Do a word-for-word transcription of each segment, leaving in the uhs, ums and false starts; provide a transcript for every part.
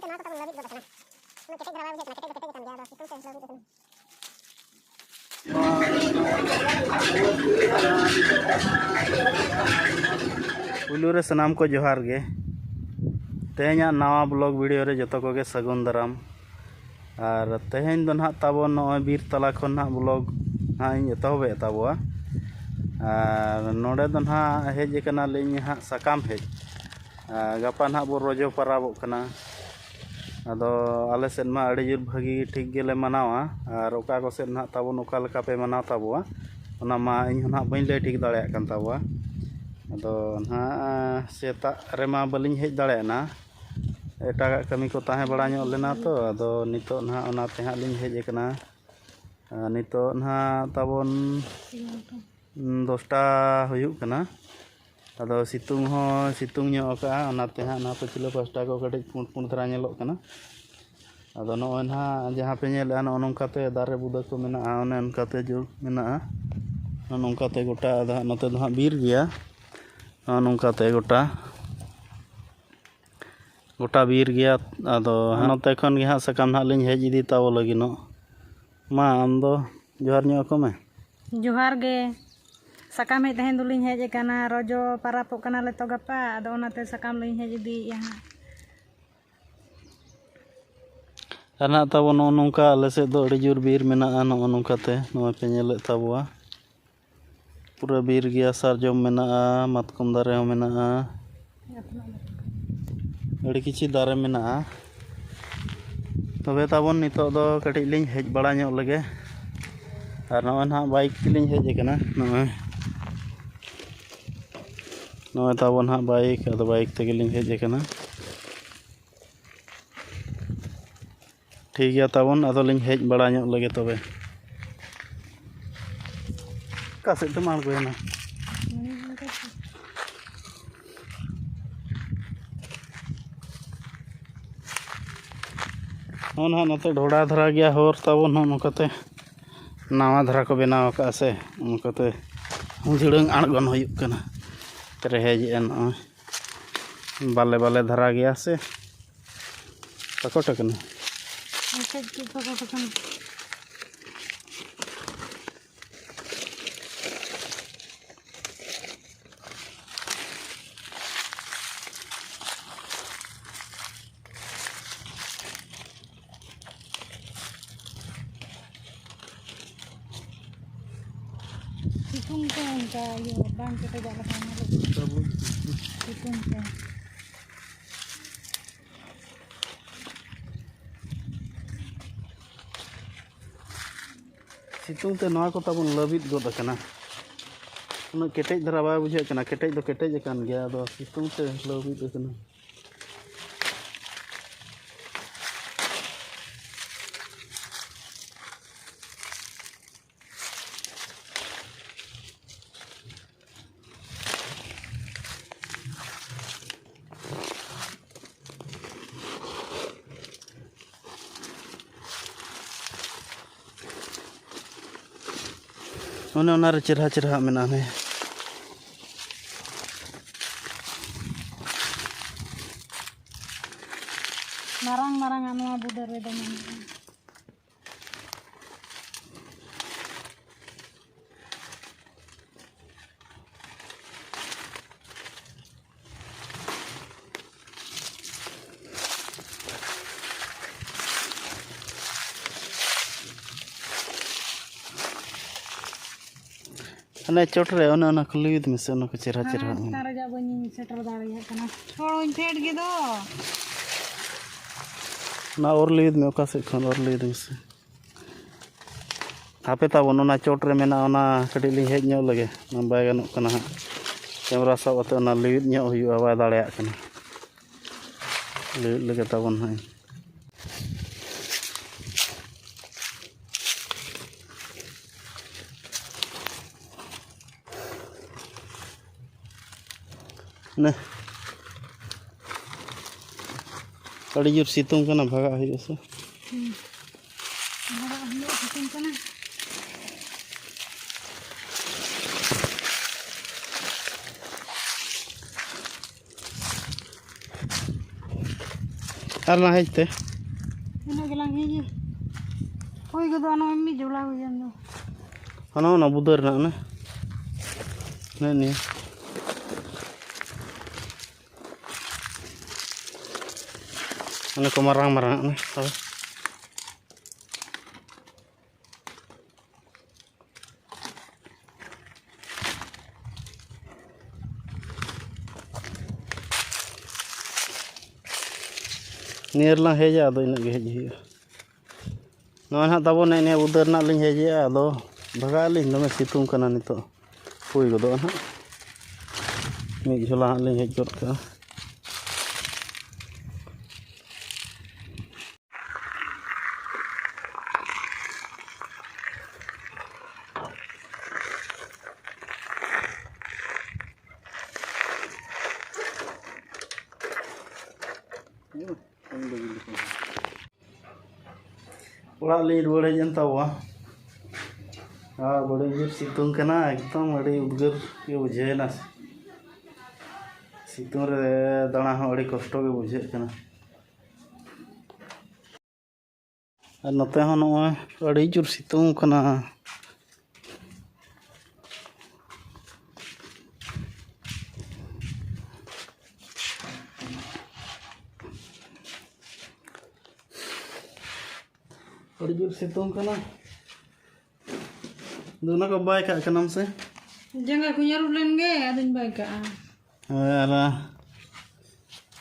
ᱱᱚᱣᱟ ᱠᱚ ᱛᱟᱵᱚᱱ ᱞᱟᱹᱵᱤᱫ ᱜᱚᱫ ᱟᱠᱟᱱᱟ᱾ ᱩᱱᱟᱹᱜ ᱠᱮᱴᱮᱡ ᱫᱷᱟᱨᱟ ᱵᱟᱭ ᱵᱩᱡᱷᱟᱹᱜ ᱠᱟᱱᱟ, ᱠᱮᱴᱮᱡ ᱫᱚ ᱠᱮᱴᱮᱡ ᱜᱮ ᱠᱟᱱ ᱜᱮᱭᱟ, ᱟᱫᱚ ᱥᱤᱛᱩᱝ ᱛᱮ ᱞᱟᱹᱵᱤᱫ ᱟᱠᱟᱱᱟ᱾ ᱯᱩᱭᱞᱩ ᱨᱮ ᱥᱟᱱᱟᱢ ᱠᱚ ᱡᱚᱦᱟᱨ ᱜᱮ᱾ ᱛᱮᱦᱮᱧᱟᱜ ᱱᱟᱣᱟ ᱵᱞᱚᱜ ᱵᱷᱤᱰᱤᱭᱳ ᱨᱮ ᱡᱚᱛᱚ ᱠᱚᱜᱮ ᱥᱟᱹᱜᱩᱱ ᱫᱟᱨᱟᱢ᱾ ᱟᱨ ᱛᱮᱦᱮᱧ ᱫᱚ ᱱᱟᱦᱟᱜ ᱛᱟᱵᱚᱱ ᱱᱚᱜᱼᱚᱭ ᱵᱤᱨ ᱛᱟᱞᱟ ᱠᱷᱚᱱ ᱱᱟᱦᱟᱜ ᱵᱞᱚᱜ ᱱᱟᱦᱟᱜ ᱤᱧ ᱮᱛᱚᱦᱚᱵᱮᱫ ᱛᱟᱵᱚᱣᱟ᱾ ᱟᱨ ᱱᱚᱰᱮ ᱫᱚ ᱱᱟᱦᱟᱜ ᱦᱮᱡ ᱟᱠᱟᱱᱟᱞᱤᱧ ᱦᱟᱸᱜ ᱥᱟᱠᱟᱢ ᱦᱮᱡ᱾ ᱟᱨ ᱜᱟᱯᱟ ᱱᱟᱦᱟᱜ ᱵᱚ ᱨᱚᱡᱚ ᱯᱟᱨᱟᱵᱚᱜ ᱠᱟᱱᱟ᱾ ᱟᱫᱚ ᱟᱞᱮ ᱥᱮᱫ ᱢᱟ ᱟᱹᱰᱤ ᱡᱳᱨ ᱵᱷᱟᱹᱜᱤ ᱴᱷᱤᱠ ᱜᱮᱞᱮ ᱢᱟᱱᱟᱣᱟ, ᱟᱨ ᱚᱠᱟ ᱠᱚ ᱥᱮᱫ ᱱᱟᱦᱟᱜ ᱛᱟᱵᱚᱱ ᱚᱠᱟ ᱞᱮᱠᱟ ᱯᱮ ᱢᱟᱱᱟᱣ ᱛᱟᱵᱚᱣᱟ, ᱚᱱᱟ ᱢᱟ ᱤᱧ ᱦᱚᱸ ᱱᱟᱦᱟᱜ ᱵᱟᱹᱧ ᱞᱟᱹᱭ ᱴᱷᱤᱠ ᱫᱟᱲᱮᱭᱟᱜ ᱠᱟᱱ ᱛᱟᱵᱚᱣᱟ᱾ ᱟᱫᱚ ᱱᱟᱦᱟᱜ ᱥᱮᱛᱟᱜ ᱨᱮᱢᱟ ᱵᱟᱹᱞᱤᱧ ᱦᱮᱡ ᱫᱟᱲᱮᱭᱟᱜᱼᱟ, ᱮᱴᱟᱜᱟᱜ ᱠᱟᱹᱢᱤ ᱠᱚ ᱛᱟᱦᱮᱸ ᱵᱟᱲᱟ ᱧᱚᱜ ᱞᱮᱱᱟ ᱛᱚ, ᱟᱫᱚ ᱱᱤᱛᱚᱜ ᱱᱟᱦᱟᱜ ᱚᱱᱟᱛᱮ ᱦᱟᱸᱜ ᱞᱤᱧ ᱦᱮᱡ ᱟᱠᱟᱱᱟ᱾ ᱟᱨ ᱱᱤᱛᱚᱜ ᱱᱟᱦᱟᱜ ᱛᱟᱵᱚᱱ ᱫᱚᱥᱴᱟ ᱦᱩᱭᱩᱜ ᱠᱟᱱᱟ᱾ ᱟᱫᱚ ᱥᱤᱛᱩᱝ ᱦᱚᱸ ᱥᱤᱛᱩᱝ ᱧᱚᱜ ᱟᱠᱟᱜᱼᱟ, ᱚᱱᱟᱛᱮ ᱦᱟᱸᱜ ᱱᱚᱣᱟ ᱯᱟᱹᱪᱷᱞᱟᱹ ᱯᱟᱥᱴᱟ ᱠᱚ ᱠᱟᱹᱴᱤᱡ ᱯᱩᱸᱰ ᱯᱩᱸᱰ ᱫᱷᱟᱨᱟ ᱧᱮᱞᱚᱜ ᱠᱟᱱᱟ᱾ ᱟᱫᱚ ᱱᱚᱜᱼᱚᱭ ᱱᱟᱦᱟᱜ ᱡᱟᱦᱟᱸ ᱯᱮ ᱧᱮᱞᱮᱫᱼᱟ, ᱱᱚᱜᱼᱚ ᱱᱚᱝᱠᱟᱛᱮ ᱫᱟᱨᱮ ᱵᱩᱫᱟᱹ ᱠᱚ ᱢᱮᱱᱟᱜᱼᱟ, ᱚᱱᱮ ᱚᱱᱠᱟᱛᱮ ᱡᱚ ᱢᱮᱱᱟᱜᱼᱟ, ᱱᱚᱜᱼᱚ ᱱᱚᱝᱠᱟᱛᱮ ᱜᱚᱴᱟ᱾ ᱟᱫᱚ ᱦᱟᱸᱜ ᱱᱚᱛᱮ ᱫᱚ ᱦᱟᱸᱜ ᱵᱤᱨ ᱜᱮᱭᱟ, ᱱᱚᱜᱼᱚ ᱱᱚᱝᱠᱟᱛᱮ ᱜᱚᱴᱟ, ᱜᱚᱴᱟ ᱵᱤᱨ ᱜᱮᱭᱟ᱾ ᱟᱫᱚ ᱦᱟᱸᱜ ᱱᱚᱛᱮ ᱠᱷᱚᱱ ᱜᱮ ᱦᱟᱸᱜ ᱥᱟᱠᱟᱢ ᱱᱟᱦᱟᱜ ᱞᱤᱧ ᱦᱮᱡ ᱤᱫᱤ ᱛᱟᱵᱚ ᱞᱟᱹᱜᱤᱫᱚᱜ᱾ ᱢᱟ, ᱟᱢ ᱫᱚ ᱡᱚᱦᱟᱨ ᱧᱚᱜ ᱟᱠᱚ ᱢᱮ᱾ ᱡᱚᱦᱟᱨ ᱜᱮ᱾ ᱥᱟᱠᱟᱢ ᱦᱮᱡ ᱛᱮᱦᱮᱧ ᱫᱚᱞᱤᱧ ᱦᱮᱡ ᱟᱠᱟᱱᱟ, ᱨᱚᱡᱚ ᱯᱟᱨᱟᱵᱚᱜ ᱠᱟᱱᱟᱞᱮ ᱛᱚ ᱜᱟᱯᱟ, ᱟᱫᱚ ᱚᱱᱟᱛᱮ ᱥᱟᱠᱟᱢ ᱞᱤᱧ ᱦᱮᱡ ᱤᱫᱤᱭᱮᱫᱼᱟ ᱦᱟᱸᱜ᱾ ᱟᱨ ᱱᱟᱦᱟᱜ ᱛᱟᱵᱚ ᱱᱚᱜᱼᱚ ᱱᱚᱝᱠᱟ ᱟᱞᱮ ᱥᱮᱫ ᱫᱚ ᱟᱹᱰᱤ ᱡᱳᱨ ᱵᱤᱨ ᱢᱮᱱᱟᱜᱼᱟ᱾ ᱱᱚᱜᱼᱚ ᱱᱚᱝᱠᱟᱛᱮ ᱱᱚᱜᱼᱚᱭ ᱯᱮ ᱧᱮᱞᱮᱫ ᱛᱟᱵᱚᱣᱟ, ᱯᱩᱨᱟᱹ ᱵᱤᱨ ᱜᱮᱭᱟ, ᱥᱟᱨᱡᱚᱢ ᱢᱮᱱᱟᱜᱼᱟ, ᱢᱟᱛᱠᱚᱢ ᱫᱟᱨᱮ ᱦᱚᱸ ᱢᱮᱱᱟᱜᱼᱟ, ᱟᱹᱰᱤ ᱠᱤᱪᱷᱩ ᱫᱟᱨᱮ ᱢᱮᱱᱟᱜᱼᱟ᱾ ᱛᱚᱵᱮ ᱛᱟᱵᱚᱱ ᱱᱤᱛᱚᱜ ᱫᱚ ᱠᱟᱹᱴᱤᱡ ᱞᱤᱧ ᱦᱮᱡ ᱵᱟᱲᱟ ᱧᱚᱜ ᱞᱮᱜᱮ᱾ ᱟᱨ ᱱᱚᱜᱼᱚᱭ ᱱᱟᱦᱟᱜ ᱵᱟᱭᱤᱠ ᱛᱮᱞᱤᱧ ᱦᱮᱡ ᱟᱠᱟᱱᱟ, ᱱᱚᱜᱼᱚᱭ, ᱱᱚᱜᱼᱚᱭ ᱛᱟᱵᱚᱱ ᱱᱟᱦᱟᱜ ᱵᱟᱭᱤᱠ, ᱟᱫᱚ ᱵᱟᱭᱤᱠ ᱛᱮᱜᱮᱞᱤᱧ ᱦᱮᱡ ᱟᱠᱟᱱᱟ᱾ ᱴᱷᱤᱠ ᱜᱮᱭᱟ ᱛᱟᱵᱚᱱ, ᱟᱫᱚᱞᱤᱧ ᱦᱮᱡ ᱵᱟᱲᱟ ᱧᱚᱜ ᱞᱮᱜᱮ ᱛᱚᱵᱮ᱾ ᱚᱠᱟ ᱥᱮᱫ ᱛᱮᱢ ᱟᱬᱜᱚᱭᱮᱱᱟ? ᱱᱚᱜᱼᱚ ᱱᱟᱦᱟᱜ ᱱᱚᱛᱮ ᱰᱷᱚᱰᱟ ᱫᱷᱟᱨᱟ ᱜᱮᱭᱟ ᱦᱚᱨ ᱛᱟᱵᱚᱱ, ᱱᱚᱜᱼᱚ ᱱᱚᱝᱠᱟᱛᱮ ᱱᱟᱣᱟ ᱫᱷᱟᱨᱟ ᱠᱚ ᱵᱮᱱᱟᱣ ᱟᱠᱟᱫᱼᱟ ᱥᱮ, ᱚᱱᱠᱟᱛᱮ ᱦᱩᱸᱡᱲᱟᱹᱝ ᱟᱬᱜᱚᱱ ᱦᱩᱭᱩᱜ ᱠᱟᱱᱟ᱾ ᱨᱮᱦᱮᱡᱮᱜᱼᱟ ᱱᱚᱜᱼᱚᱭ, ᱵᱟᱞᱮ ᱵᱟᱞᱮ ᱫᱷᱟᱨᱟ ᱜᱮᱭᱟ ᱥᱮ᱾ ᱯᱟᱠᱚᱴ ᱟᱠᱟᱱᱟ᱾ ᱮᱥᱮᱫ ᱪᱮᱫ ᱯᱟᱠᱚᱴ ᱟᱠᱟᱱᱟ? ᱥᱤᱛᱩᱝ ᱛᱮ ᱚᱱᱠᱟ ᱤᱭᱟᱹ ᱵᱟᱝ ᱠᱮᱴᱮᱡᱚᱜ ᱞᱮᱠᱟ ᱧᱮᱞᱚᱜ ᱠᱟᱱᱟ᱾ ᱥᱤᱛᱩᱝ ᱛᱮ᱾ ᱥᱤᱛᱩᱝ ᱛᱮ ᱱᱚᱣᱟ ᱠᱚ ᱛᱟᱵᱚᱱ ᱞᱟᱹᱵᱤᱫ ᱜᱚᱫ ᱟᱠᱟᱱᱟ᱾ ᱩᱱᱟᱹᱜ ᱠᱮᱴᱮᱡ ᱫᱷᱟᱨᱟ ᱵᱟᱭ ᱵᱩᱡᱷᱟᱹᱜ ᱠᱟᱱᱟ᱾ ᱠᱮᱴᱮᱡ ᱫᱚ ᱠᱮᱴᱮᱡ ᱟᱠᱟᱱ ᱜᱮᱭᱟ, ᱟᱫᱚ ᱥᱤᱛᱩᱝ ᱛᱮ ᱞᱟᱹᱵᱤᱫ ᱟᱠᱟᱱᱟ᱾ ᱚᱱᱮ ᱚᱱᱟᱨᱮ ᱪᱮᱨᱦᱟ ᱪᱮᱨᱦᱟ ᱢᱮᱱᱟᱜᱼᱟ᱾ ᱦᱟᱱᱮ ᱢᱟᱨᱟᱝ ᱢᱟᱨᱟᱝ ᱟᱜ ᱱᱚᱣᱟ ᱵᱩᱫᱟᱹ ᱨᱮᱫᱚ ᱢᱮᱱᱟᱜᱼᱟ᱾ ᱦᱟᱱᱮ ᱪᱚᱴ ᱨᱮ ᱚᱱᱮ ᱚᱱᱟ ᱠᱚ ᱞᱟᱹᱭ ᱢᱮᱥᱮ, ᱚᱱᱟ ᱠᱚ ᱪᱮᱦᱨᱟ ᱪᱮᱦᱨᱟ᱾ ᱦᱮᱸ, ᱪᱮᱛᱟᱱ ᱨᱮ ᱡᱟ ᱵᱟᱹᱧ ᱥᱮᱴᱮᱨ ᱫᱟᱲᱮᱭᱟᱜ ᱠᱟᱱᱟ, ᱦᱚᱲ ᱦᱚᱧ ᱯᱷᱮᱰ ᱜᱮᱫᱚ᱾ ᱚᱱᱟ ᱚᱨ ᱞᱟᱹᱭ ᱢᱮ, ᱚᱠᱟ ᱥᱮᱫ ᱠᱷᱚᱱ ᱚᱨ ᱞᱟᱹᱭ ᱢᱮᱥᱮ᱾ ᱦᱟᱯᱮ ᱛᱟᱵᱚᱱ, ᱚᱱᱟ ᱪᱚᱴ ᱨᱮ ᱢᱮᱱᱟᱜᱼᱟ, ᱚᱱᱟ ᱠᱟᱹᱴᱤᱡ ᱞᱤᱧ ᱦᱮᱡ ᱧᱚᱜ ᱞᱮᱜᱮ᱾ ᱚᱱᱟ ᱵᱟᱭ ᱜᱟᱱᱚᱜ ᱠᱟᱱᱟ ᱦᱟᱸᱜ, ᱠᱮᱢᱮᱨᱟ ᱥᱟᱵ ᱠᱟᱛᱮ ᱚᱱᱟ ᱞᱤᱣᱤᱫ ᱧᱚᱜ ᱦᱩᱭᱩᱜᱼᱟ, ᱵᱟᱭ ᱫᱟᱲᱮᱭᱟᱜ ᱠᱟᱱᱟ᱾ ᱞᱤᱣᱤᱫ ᱞᱮᱜᱮ ᱛᱟᱵᱚᱱ ᱦᱟᱸᱜ᱾ ᱱᱮ, ᱟᱹᱰᱤ ᱡᱳᱨ ᱥᱤᱛᱩᱝ ᱠᱟᱱᱟ, ᱵᱷᱟᱜᱟᱜ ᱦᱩᱭᱩᱜᱼᱟ ᱥᱮ᱾ ᱦᱩᱸ᱾ ᱵᱷᱟᱜᱟᱜ ᱦᱩᱭᱩᱜᱼᱟ, ᱥᱤᱛᱩᱝ ᱠᱟᱱᱟ᱾ ᱟᱨ ᱞᱟᱝ ᱦᱮᱡ ᱛᱮ᱾ ᱤᱱᱟᱹᱜ ᱜᱮᱞᱟᱝ ᱦᱮᱡ᱾ ᱦᱩᱭ ᱜᱚᱫᱚᱜᱼᱟ, ᱱᱚᱜᱼᱚᱭ ᱢᱤᱫ ᱡᱚᱞᱟ ᱦᱩᱭᱮᱱ ᱫᱚ᱾ ᱦᱟᱱᱟ ᱚᱱᱟ ᱵᱩᱫᱟᱹ ᱨᱮᱱᱟᱜ ᱚᱱᱟ᱾ ᱱᱮᱜᱼᱮ ᱱᱤᱭᱟᱹ᱾ ᱚᱱᱮ ᱠᱚ ᱢᱟᱨᱟᱝ ᱢᱟᱨᱟᱝ ᱚᱱᱟ᱾ ᱦᱳᱭ᱾ ᱱᱤᱭᱟᱹ ᱨᱮᱞᱟᱝ ᱦᱮᱡᱟ, ᱟᱫᱚ ᱤᱱᱟᱹᱜ ᱜᱮ ᱦᱮᱡ ᱦᱩᱭᱩᱜᱼᱟ᱾ ᱱᱚᱜᱼᱚᱭ ᱱᱟᱦᱟᱜ ᱛᱟᱵᱚᱱ ᱱᱮᱜᱼᱮ ᱱᱤᱭᱟᱹ ᱵᱩᱫᱟᱹ ᱨᱮᱱᱟᱜ ᱞᱤᱧ ᱦᱮᱡᱮᱜᱼᱟ, ᱟᱫᱚ ᱵᱷᱟᱜᱟᱜ ᱟᱹᱞᱤᱧ, ᱫᱚᱢᱮ ᱥᱤᱛᱩᱝ ᱠᱟᱱᱟ ᱱᱤᱛᱚᱜ᱾ ᱦᱩᱭ ᱜᱚᱫᱚᱜᱼᱟ ᱱᱟᱦᱟᱜ, ᱢᱤᱫ ᱡᱷᱚᱞᱟ ᱦᱟᱸᱜ ᱞᱤᱧ ᱦᱮᱡ ᱜᱚᱫ ᱠᱟᱜᱼᱟ᱾ ᱚᱲᱟᱜ ᱞᱤᱧ ᱨᱩᱣᱟᱹᱲ ᱦᱮᱡ ᱮᱱ ᱛᱟᱵᱚᱣᱟ᱾ ᱟᱨ ᱵᱟᱹᱲᱤᱡ ᱡᱳᱨ ᱥᱤᱛᱩᱝ ᱠᱟᱱᱟ, ᱮᱠᱫᱚᱢ ᱟᱹᱰᱤ ᱩᱫᱽᱜᱟᱹᱨ ᱜᱮ ᱵᱩᱡᱷᱟᱹᱣ ᱮᱱᱟ᱾ ᱥᱤᱛᱩᱝ ᱨᱮ ᱫᱟᱬᱟ ᱦᱚᱸ ᱟᱹᱰᱤ ᱠᱚᱥᱴᱚ ᱜᱮ ᱵᱩᱡᱷᱟᱹᱜ ᱠᱟᱱᱟ᱾ ᱟᱨ ᱱᱚᱛᱮ ᱦᱚᱸ ᱱᱚᱜᱼᱚᱭ ᱟᱹᱰᱤ ᱡᱳᱨ ᱥᱤᱛᱩᱝ ᱠᱟᱱᱟ᱾ ᱟᱹᱰᱤ ᱡᱳᱨ ᱥᱤᱛᱩᱝ ᱠᱟᱱᱟ᱾ ᱫᱩ ᱚᱱᱟ ᱠᱚ ᱵᱟᱭ ᱠᱟᱜ ᱠᱟᱱᱟᱢ ᱥᱮ? ᱡᱟᱸᱜᱟ ᱠᱚᱧ ᱟᱹᱨᱩᱵ ᱞᱮᱱ ᱜᱮ, ᱟᱫᱚᱧ ᱵᱟᱭ ᱠᱟᱜᱼᱟ᱾ ᱦᱳᱭ, ᱟᱨ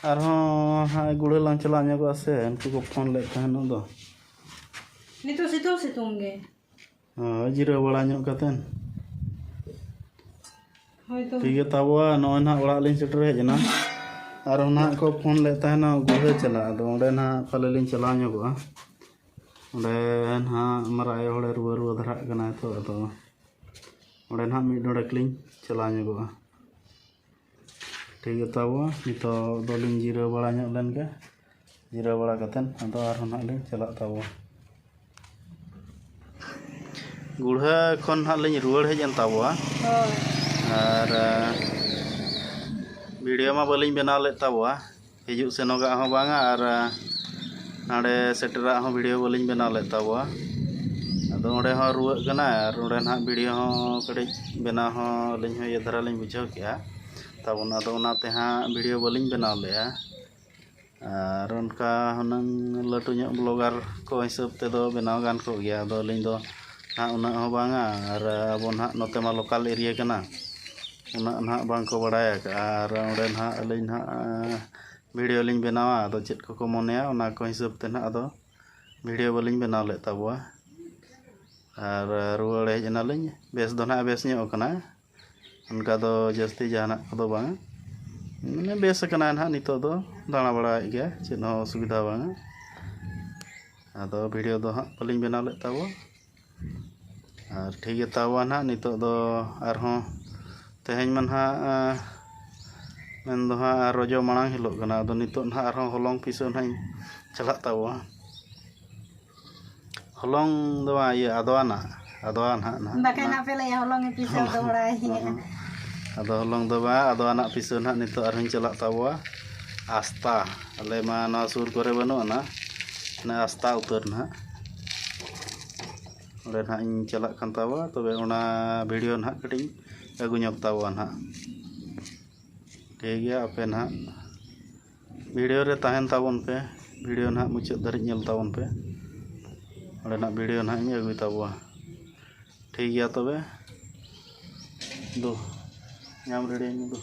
ᱟᱨᱦᱚᱸ ᱦᱟᱸᱜ ᱜᱩᱲᱟᱹ ᱞᱟᱝ ᱪᱟᱞᱟᱣ ᱧᱚᱜᱚᱜᱼᱟ ᱥᱮ, ᱩᱱᱠᱩ ᱠᱚ ᱯᱷᱳᱱ ᱞᱮᱫ ᱛᱟᱦᱮᱱᱚᱜ ᱫᱚ᱾ ᱱᱤᱛᱚᱜ ᱥᱤᱛᱩᱝ ᱥᱤᱛᱩᱝ ᱜᱮ᱾ ᱦᱳᱭ, ᱡᱤᱨᱟᱹᱣ ᱵᱟᱲᱟ ᱧᱚᱜ ᱠᱟᱛᱮᱱ᱾ ᱦᱳᱭ ᱛᱚ᱾ ᱴᱷᱤᱠ ᱜᱮ ᱛᱟᱵᱚᱣᱟ, ᱱᱚᱜᱼᱚᱭ ᱱᱟᱦᱟᱜ ᱚᱲᱟᱜ ᱞᱤᱧ ᱥᱮᱴᱮᱨ ᱦᱮᱡ ᱮᱱᱟ᱾ ᱟᱨ ᱱᱟᱦᱟᱜ ᱠᱚ ᱯᱷᱳᱱ ᱞᱮᱫ ᱛᱟᱦᱮᱱᱟ ᱜᱩᱲᱦᱟᱹ ᱪᱟᱞᱟᱜ, ᱟᱫᱚ ᱚᱸᱰᱮ ᱱᱟᱦᱟᱜ ᱯᱟᱞᱮ ᱞᱤᱧ ᱪᱟᱞᱟᱣ ᱧᱚᱜᱚᱜᱼᱟ᱾ ᱚᱸᱰᱮ ᱱᱟᱦᱟᱜ ᱢᱟᱨᱟᱜ ᱟᱭᱳ ᱦᱚᱲᱮ ᱨᱩᱣᱟᱹ ᱨᱩᱣᱟᱹ ᱫᱷᱟᱨᱟᱜ ᱠᱟᱱᱟᱭ ᱛᱚ, ᱟᱫᱚ ᱚᱸᱰᱮ ᱱᱟᱦᱟᱜ ᱢᱤᱫ ᱰᱚᱸᱰᱮᱠ ᱞᱤᱧ ᱪᱟᱞᱟᱣ ᱧᱚᱜᱚᱜᱼᱟ᱾ ᱴᱷᱤᱠ ᱜᱮ ᱛᱟᱵᱚ, ᱱᱤᱛᱚᱜ ᱫᱚᱞᱤᱧ ᱡᱤᱨᱟᱹᱣ ᱵᱟᱲᱟ ᱧᱚᱜ ᱞᱮᱱ ᱜᱮ᱾ ᱡᱤᱨᱟᱹᱣ ᱵᱟᱲᱟ ᱠᱟᱛᱮᱫ ᱟᱫᱚ ᱟᱨᱦᱚᱸ ᱱᱟᱦᱟᱜ ᱞᱤᱧ ᱪᱟᱞᱟᱜ ᱛᱟᱵᱚ᱾ ᱜᱩᱲᱦᱟᱹ ᱠᱷᱚᱱ ᱱᱟᱦᱟᱜ ᱞᱤᱧ ᱨᱩᱣᱟᱹᱲ ᱦᱮᱡ ᱮᱱ ᱛᱟᱵᱚᱣᱟ᱾ ᱦᱳᱭ᱾ ᱟᱨ, ᱟᱸ, video ᱢᱟ ᱵᱟᱹᱞᱤᱧ ᱵᱮᱱᱟᱣ ᱞᱮᱫ ᱛᱟᱵᱚᱣᱟ᱾ ᱦᱤᱡᱩᱜ ᱥᱮᱱᱚᱜᱟᱜ ᱦᱚᱸ ᱵᱟᱝᱟ ᱟᱨ ᱱᱚᱰᱮ ᱥᱮᱴᱮᱨᱟᱜ ᱦᱚᱸ ᱵᱷᱤᱰᱤᱭᱳ ᱵᱟᱹᱞᱤᱧ ᱵᱮᱱᱟᱣ ᱞᱮᱫ ᱛᱟᱵᱚᱣᱟ᱾ ᱟᱫᱚ ᱚᱸᱰᱮ ᱦᱚᱸ ᱨᱩᱣᱟᱹᱜ ᱠᱟᱱᱟᱭ ᱟᱨ ᱚᱸᱰᱮ ᱱᱟᱦᱟᱜ ᱵᱷᱤᱰᱤᱭᱳ ᱦᱚᱸ ᱠᱟᱹᱴᱤᱡ ᱵᱮᱱᱟᱣ ᱦᱚᱸ ᱟᱹᱞᱤᱧ ᱦᱚᱸ ᱤᱭᱟᱹ ᱫᱷᱟᱨᱟ ᱞᱤᱧ ᱵᱩᱡᱷᱟᱹᱣ ᱠᱮᱜᱼᱟ ᱛᱟᱵᱚᱱ᱾ ᱟᱫᱚ ᱚᱱᱟᱛᱮ ᱦᱟᱸᱜ ᱵᱷᱤᱰᱤᱭᱳ ᱵᱟᱹᱞᱤᱧ ᱵᱮᱱᱟᱣ ᱞᱮᱜᱼᱟ᱾ ᱟᱨ ᱚᱱᱠᱟ ᱦᱩᱱᱟᱹᱝ ᱞᱟᱹᱴᱩ ᱧᱚᱜ ᱵᱞᱚᱜᱟᱨ ᱠᱚ ᱦᱤᱥᱟᱹᱵ ᱛᱮᱫᱚ ᱵᱮᱱᱟᱣ ᱜᱟᱱ ᱠᱚᱜ ᱜᱮᱭᱟ᱾ ᱟᱫᱚ ᱟᱹᱞᱤᱧ ᱫᱚ ᱱᱟᱦᱟᱜ ᱩᱱᱟᱹᱜ ᱦᱚᱸ ᱵᱟᱝᱟ᱾ ᱟᱨ ᱟᱵᱚ ᱱᱟᱦᱟᱜ ᱱᱚᱛᱮ ᱢᱟ ᱞᱳᱠᱟᱞ ᱮᱨᱤᱭᱟ ᱠᱟᱱᱟ, ᱩᱱᱟᱹᱜ ᱱᱟᱦᱟᱜ ᱵᱟᱝ ᱠᱚ ᱵᱟᱲᱟᱭ ᱟᱠᱟᱜᱼᱟ᱾ ᱟᱨ ᱚᱸᱰᱮ ᱱᱟᱦᱟᱜ ᱟᱹᱞᱤᱧ ᱱᱟᱦᱟᱜ ᱵᱷᱤᱰᱤᱭᱳ ᱞᱤᱧ ᱵᱮᱱᱟᱣᱟ, ᱟᱫᱚ ᱪᱮᱫ ᱠᱚᱠᱚ ᱢᱚᱱᱮᱭᱟ ᱚᱱᱟ ᱠᱚ ᱦᱤᱥᱟᱹᱵ ᱛᱮ ᱱᱟᱦᱟᱜ ᱟᱫᱚ ᱵᱷᱤᱰᱤᱭᱳ ᱵᱟᱹᱞᱤᱧ ᱵᱮᱱᱟᱣ ᱞᱮᱫ ᱛᱟᱵᱚᱣᱟ᱾ ᱟᱨ ᱨᱩᱣᱟᱹᱲ ᱦᱮᱡ ᱮᱱᱟᱞᱤᱧ, ᱵᱮᱥ ᱫᱚ ᱱᱟᱦᱟᱜ ᱵᱮᱥ ᱧᱚᱜ ᱟᱠᱟᱱᱟ᱾ ᱚᱱᱠᱟ ᱫᱚ ᱡᱟᱹᱥᱛᱤ ᱡᱟᱦᱟᱱᱟᱜ ᱠᱚᱫᱚ ᱵᱟᱝ, ᱢᱟᱱᱮ ᱵᱮᱥ ᱟᱠᱟᱱᱟᱭ ᱱᱟᱦᱟᱜ ᱱᱤᱛᱚᱜ ᱫᱚ, ᱫᱟᱬᱟ ᱵᱟᱲᱟᱭᱮᱫ ᱜᱮᱭᱟ, ᱪᱮᱫ ᱦᱚᱸ ᱚᱥᱩᱵᱤᱫᱷᱟ ᱵᱟᱝᱟ᱾ ᱟᱫᱚ ᱵᱷᱤᱰᱤᱭᱳ ᱫᱚ ᱦᱟᱸᱜ ᱵᱟᱹᱞᱤᱧ ᱵᱮᱱᱟᱣ ᱞᱮᱫ ᱛᱟᱵᱚ᱾ ᱟᱨ ᱴᱷᱤᱠ ᱜᱮ ᱛᱟᱵᱚ ᱱᱟᱦᱟᱜ ᱱᱤᱛᱚᱜ ᱫᱚ ᱟᱨᱦᱚᱸ ᱛᱮᱦᱮᱧ ᱢᱟ ᱱᱟᱦᱟᱜ, ᱟᱸ, ᱢᱮᱱᱫᱚ ᱦᱟᱸᱜ ᱨᱚᱡᱚ ᱢᱟᱲᱟᱝ ᱦᱤᱞᱳᱜ ᱠᱟᱱᱟ᱾ ᱟᱫᱚ ᱱᱤᱛᱚᱜ ᱱᱟᱦᱟᱜ ᱟᱨᱦᱚᱸ ᱦᱚᱞᱚᱝ ᱯᱤᱥᱟᱹᱣ ᱱᱟᱦᱟᱜ ᱤᱧ ᱪᱟᱞᱟᱜ ᱛᱟᱵᱚ᱾ ᱦᱚᱞᱚᱝ ᱫᱚ ᱵᱟᱝ, ᱤᱭᱟᱹ, ᱟᱫᱽᱣᱟ ᱱᱟᱜ, ᱟᱫᱽᱣᱟ ᱱᱟᱜ, ᱱᱟᱜ, ᱵᱟᱠᱷᱟᱱ ᱱᱟᱜ᱾ ᱟᱯᱮ ᱞᱟᱹᱭᱟ ᱦᱚᱞᱚᱝ ᱮ ᱯᱤᱥᱟᱹᱣ ᱫᱚ ᱵᱟᱲᱟᱭ᱾ ᱦᱚᱞᱚᱝ᱾ ᱟᱫᱚ ᱦᱚᱞᱚᱝ ᱫᱚ ᱵᱟᱝ, ᱟᱫᱽᱣᱟ ᱱᱟᱜ ᱯᱤᱥᱟᱹᱣ ᱱᱟᱜ ᱱᱤᱛᱚᱜ ᱟᱨᱦᱚᱸᱧ ᱪᱟᱞᱟᱜ ᱛᱟᱵᱚᱣᱟ ᱟᱥᱛᱟ᱾ ᱟᱞᱮ ᱢᱟ ᱱᱚᱣᱟ ᱥᱩᱨ ᱠᱚᱨᱮ ᱵᱟᱹᱱᱩᱜ ᱟᱱᱟ, ᱚᱱᱟ ᱟᱥᱛᱟ ᱩᱛᱟᱹᱨ ᱱᱟᱜ᱾ ᱚᱸᱰᱮ ᱱᱟᱜ ᱤᱧ ᱪᱟᱞᱟᱜ ᱠᱟᱱ ᱛᱟᱵᱚᱣᱟ, ᱛᱚᱵᱮ ᱚᱱᱟ ᱵᱷᱤᱰᱤᱭᱳ ᱱᱟᱜ ᱠᱟᱹᱴᱤᱡ ᱤᱧ ᱟᱹᱜᱩ ᱧᱚᱜ ᱛᱟᱵᱚᱣᱟ ᱱᱟᱜ᱾ ᱴᱷᱤᱠ ᱜᱮᱭᱟ, ᱟᱯᱮ ᱱᱟᱜ ᱵᱷᱤᱰᱤᱭᱳ ᱨᱮ ᱛᱟᱦᱮᱱ ᱛᱟᱵᱚᱱ ᱯᱮ, ᱵᱷᱤᱰᱤᱭᱳ ᱱᱟᱦᱟᱜ ᱢᱩᱪᱟᱹᱫ ᱫᱷᱟᱹᱨᱤᱡ ᱧᱮᱞ ᱛᱟᱵᱚᱱ ᱯᱮ᱾ ᱚᱸᱰᱮᱱᱟᱜ ᱵᱷᱤᱰᱤᱭᱳ ᱱᱟᱦᱟᱜ ᱤᱧ ᱟᱹᱜᱩᱭ ᱛᱟᱵᱚᱣᱟ᱾ ᱴᱷᱤᱠ ᱜᱮᱭᱟ ᱛᱚᱵᱮ, ᱫᱩ, ᱧᱟᱢ ᱨᱮᱰᱤᱭᱟᱹᱧ ᱢᱮ ᱫᱩ᱾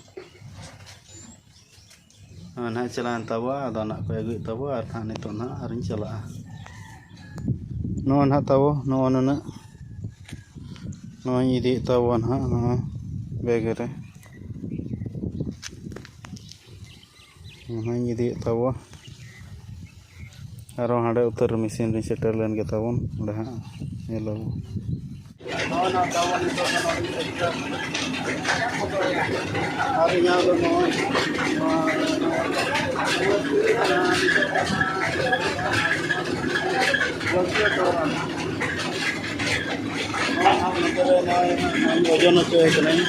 ᱱᱚᱜᱼᱚᱭ ᱱᱟᱦᱟᱜ ᱪᱟᱞᱟᱣᱮᱱ ᱛᱟᱵᱚᱣᱟ, ᱟᱫᱚ ᱱᱟᱦᱟᱜ ᱠᱚ ᱟᱹᱜᱩᱭᱮᱫ ᱛᱟᱵᱚᱣᱟ ᱟᱨ ᱱᱟᱦᱟᱜ ᱱᱤᱛᱚᱜ ᱱᱟᱦᱟᱜ ᱟᱨᱤᱧ ᱪᱟᱞᱟᱜᱼᱟ᱾ ᱱᱚᱜᱼᱚᱭ ᱱᱟᱦᱟᱜ ᱛᱟᱵᱚ, ᱱᱚᱜᱼᱚ ᱱᱩᱱᱟᱹᱜ ᱱᱚᱣᱟᱧ ᱤᱫᱤᱭᱮᱫ ᱛᱟᱵᱚᱣᱟ ᱱᱟᱦᱟᱜ ᱱᱚᱣᱟ ᱵᱮᱜᱽ ᱨᱮ᱾ ᱚᱱᱟᱧ ᱤᱫᱤᱭᱮᱫ ᱛᱟᱵᱚᱣᱟ᱾ ᱟᱨᱚ ᱦᱟᱸᱰᱮ ᱩᱛᱟᱹᱨ ᱢᱮᱥᱤᱱ ᱨᱤᱧ ᱥᱮᱴᱮᱨ ᱞᱮᱱ ᱜᱮ ᱛᱟᱵᱚᱱ, ᱚᱸᱰᱮ ᱦᱟᱸᱜ ᱧᱮᱞ ᱟᱵᱚᱱ᱾ ᱟᱨ ᱤᱧᱟᱹᱜ ᱫᱚ ᱱᱚᱜᱼᱚᱭ ᱱᱚᱣᱟ ᱱᱚᱣᱟ ᱱᱚᱛᱮ ᱨᱮ ᱱᱚᱜᱼᱚᱭ ᱱᱚᱜᱼᱚᱭ ᱳᱡᱚᱱ ᱦᱚᱪᱚᱭᱮ ᱠᱟᱹᱱᱟᱹᱧ᱾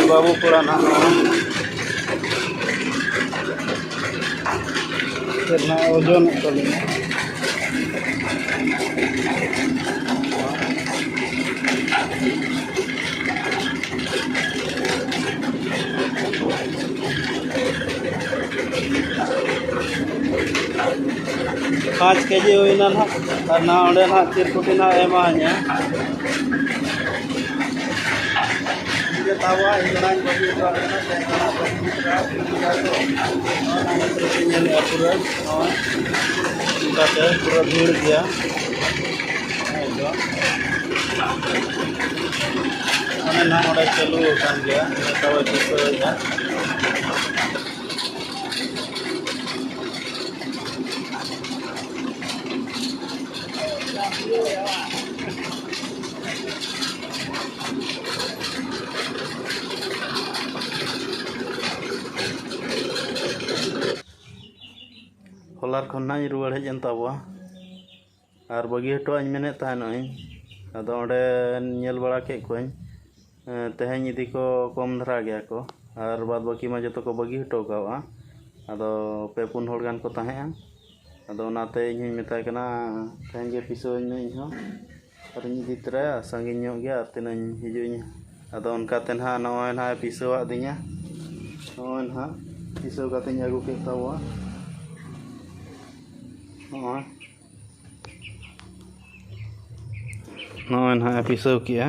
ᱵᱟᱹᱵᱩ ᱠᱚᱲᱟ ᱱᱟᱦᱟᱜ ᱱᱚᱣᱟ᱾ ᱪᱮᱫ ᱱᱟᱜ ᱳᱡᱚᱱᱮᱫ ᱛᱟᱹᱞᱤᱧᱟ᱾ ᱯᱟᱸᱪ ᱠᱮᱡᱤ ᱦᱩᱭᱱᱟ ᱱᱟᱦᱟᱜ, ᱟᱨ ᱱᱟᱦᱟᱜ ᱚᱸᱰᱮ ᱱᱟᱦᱟᱜ ᱪᱤᱨᱠᱩᱴᱤ ᱱᱟᱦᱟᱜ ᱮᱢᱟᱣᱟᱹᱧᱟ᱾ ᱤᱧ ᱫᱚ ᱛᱟᱵᱚ ᱤᱧ ᱫᱚ ᱱᱟᱦᱟᱜ ᱵᱟᱹᱜᱤ ᱦᱚᱴᱚ ᱟᱫ ᱵᱮᱱᱟ, ᱛᱮᱦᱮᱧ ᱫᱚ ᱱᱟᱦᱟᱜ ᱵᱟᱹᱜᱤ ᱦᱚᱴᱚ ᱟᱫ ᱵᱮᱱᱟ᱾ ᱱᱚᱜᱼᱚᱭ ᱱᱟᱦᱟᱜ ᱱᱤᱛᱚᱜ ᱯᱮ ᱧᱮᱞᱮᱫᱼᱟ ᱯᱩᱨᱟᱹ, ᱱᱚᱜᱼᱚᱭ ᱚᱱᱠᱟᱛᱮ ᱯᱩᱨᱟᱹ ᱵᱷᱤᱲ ᱜᱮᱭᱟ᱾ ᱱᱚᱜᱼᱚᱭ ᱫᱚ ᱚᱱᱮ ᱱᱟᱦᱟᱜ ᱚᱸᱰᱮ ᱪᱟᱹᱞᱩ ᱟᱠᱟᱱ ᱜᱮᱭᱟ, ᱱᱮᱛᱟᱨ ᱦᱚᱸᱭ ᱫᱤᱥᱟᱹᱭᱮᱫᱼᱟ᱾ ᱦᱚᱞᱟᱨ ᱠᱷᱚᱱ ᱱᱟᱜ ᱤᱧ ᱨᱩᱣᱟᱹᱲ ᱦᱮᱡ ᱮᱱ ᱛᱟᱵᱚᱣᱟ᱾ ᱟᱨ ᱵᱟᱹᱜᱤ ᱦᱚᱴᱚᱣᱟᱜ ᱤᱧ ᱢᱮᱱᱮᱫ ᱛᱟᱦᱮᱱᱚᱜ ᱤᱧ, ᱟᱫᱚ ᱚᱸᱰᱮ ᱧᱮᱞ ᱵᱟᱲᱟ ᱠᱮᱫ ᱠᱚᱣᱟᱹᱧ, ᱮᱸ, ᱛᱮᱦᱮᱧ ᱤᱫᱤ ᱠᱚ ᱠᱚᱢ ᱫᱷᱟᱨᱟ ᱜᱮᱭᱟ ᱠᱚ, ᱟᱨ ᱵᱟᱫ ᱵᱟᱹᱠᱤ ᱢᱟ ᱡᱚᱛᱚ ᱠᱚ ᱵᱟᱹᱜᱤ ᱦᱚᱴᱚ ᱠᱟᱜᱼᱟ᱾ ᱟᱫᱚ ᱯᱮ ᱯᱩᱱ ᱦᱚᱲ ᱜᱟᱱ ᱠᱚ ᱛᱟᱦᱮᱸᱜᱼᱟ᱾ ᱟᱫᱚ ᱚᱱᱟᱛᱮ ᱤᱧ ᱦᱚᱧ ᱢᱮᱛᱟᱭ ᱠᱟᱱᱟ, "ᱛᱮᱦᱮᱧ ᱜᱮ ᱯᱤᱥᱟᱹᱣᱟᱹᱧ ᱢᱮ ᱤᱧ ᱦᱚᱸ, ᱟᱨᱤᱧ ᱤᱫᱤ ᱛᱚᱨᱟᱭᱟ, ᱥᱟᱺᱜᱤᱧ ᱧᱚᱜ ᱜᱮᱭᱟ, ᱟᱨ ᱛᱤᱱᱟᱹᱜ ᱤᱧ ᱦᱤᱡᱩᱜ ᱤᱧ᱾" ᱟᱫᱚ ᱚᱱᱠᱟᱛᱮ ᱱᱟᱦᱟᱜ ᱱᱚᱜᱼᱚᱭ ᱱᱟᱦᱟᱜ ᱮ ᱯᱤᱥᱟᱹᱣᱟᱫ ᱫᱤᱧᱟ᱾ ᱱᱚᱜᱼᱚᱭ ᱱᱟᱦᱟᱜ ᱯᱤᱥᱟᱹᱣ ᱠᱟᱛᱮᱧ ᱟᱹᱜᱩ ᱠᱮᱫ ᱛᱟᱵᱚᱣᱟ᱾ ᱱᱚᱜᱼᱚᱭ ᱱᱚᱜᱼᱚᱭ ᱱᱟᱦᱟᱜ ᱮ ᱯᱤᱥᱟᱹᱣ ᱠᱮᱜᱼᱟ᱾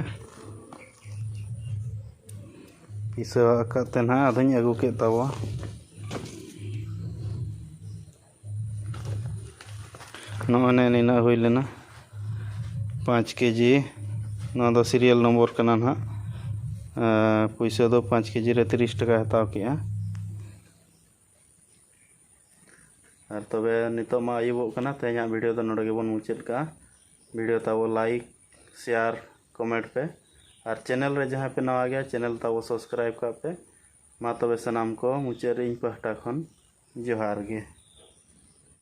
ᱯᱤᱥᱟᱹᱣ ᱟᱠᱟᱫ ᱛᱮ ᱱᱟᱦᱟᱜ ᱟᱫᱚᱧ ᱟᱹᱜᱩ ᱠᱮᱫ ᱛᱟᱵᱚᱣᱟ᱾ ᱱᱚᱜᱼᱚᱭ ᱱᱮ ᱱᱤᱱᱟᱹᱜ ᱦᱩᱭ ᱞᱮᱱᱟ, ᱯᱟᱸᱪ ᱠᱮᱡᱤ᱾ ᱱᱚᱣᱟ ᱫᱚ ᱥᱤᱨᱤᱭᱟᱞ ᱱᱚᱢᱵᱚᱨ ᱠᱟᱱᱟ ᱱᱟᱦᱟᱜ᱾ ᱟᱨ ᱯᱩᱭᱥᱟᱹ ᱫᱚ ᱯᱟᱸᱪ ᱠᱮᱡᱤ ᱨᱮ ᱛᱤᱨᱤᱥ ᱴᱟᱠᱟᱭ ᱦᱟᱛᱟᱣ ᱠᱮᱜᱼᱟ᱾ ᱟᱨ ᱛᱚᱵᱮ ᱱᱤᱛᱚᱜ ᱢᱟ ᱟᱹᱭᱩᱵᱚᱜ ᱠᱟᱱᱟ, ᱛᱮᱦᱮᱧᱟᱜ ᱵᱷᱤᱰᱤᱭᱳ ᱫᱚ ᱱᱚᱰᱮ ᱜᱮᱵᱚᱱ ᱢᱩᱪᱟᱹᱫ ᱠᱟᱜᱼᱟ᱾ ᱵᱷᱤᱰᱤᱭᱳ ᱛᱟᱵᱚ ᱞᱟᱭᱤᱠ, ᱥᱮᱭᱟᱨ, ᱠᱚᱢᱮᱱᱴ ᱯᱮ, ᱟᱨ ᱪᱮᱱᱮᱞ ᱨᱮ ᱡᱟᱦᱟᱸᱭ ᱯᱮ ᱱᱟᱣᱟ ᱜᱮᱭᱟ, ᱪᱮᱱᱮᱞ ᱛᱟᱵᱚ ᱥᱟᱵᱥᱠᱨᱟᱭᱤᱵ ᱠᱟᱜ ᱯᱮ᱾ ᱢᱟ ᱛᱚᱵᱮ ᱥᱟᱱᱟᱢ ᱠᱚ ᱢᱩᱪᱟᱹᱫ ᱨᱮ ᱤᱧ ᱯᱟᱦᱴᱟ ᱠᱷᱚᱱ ᱡᱚᱦᱟᱨ ᱜᱮ᱾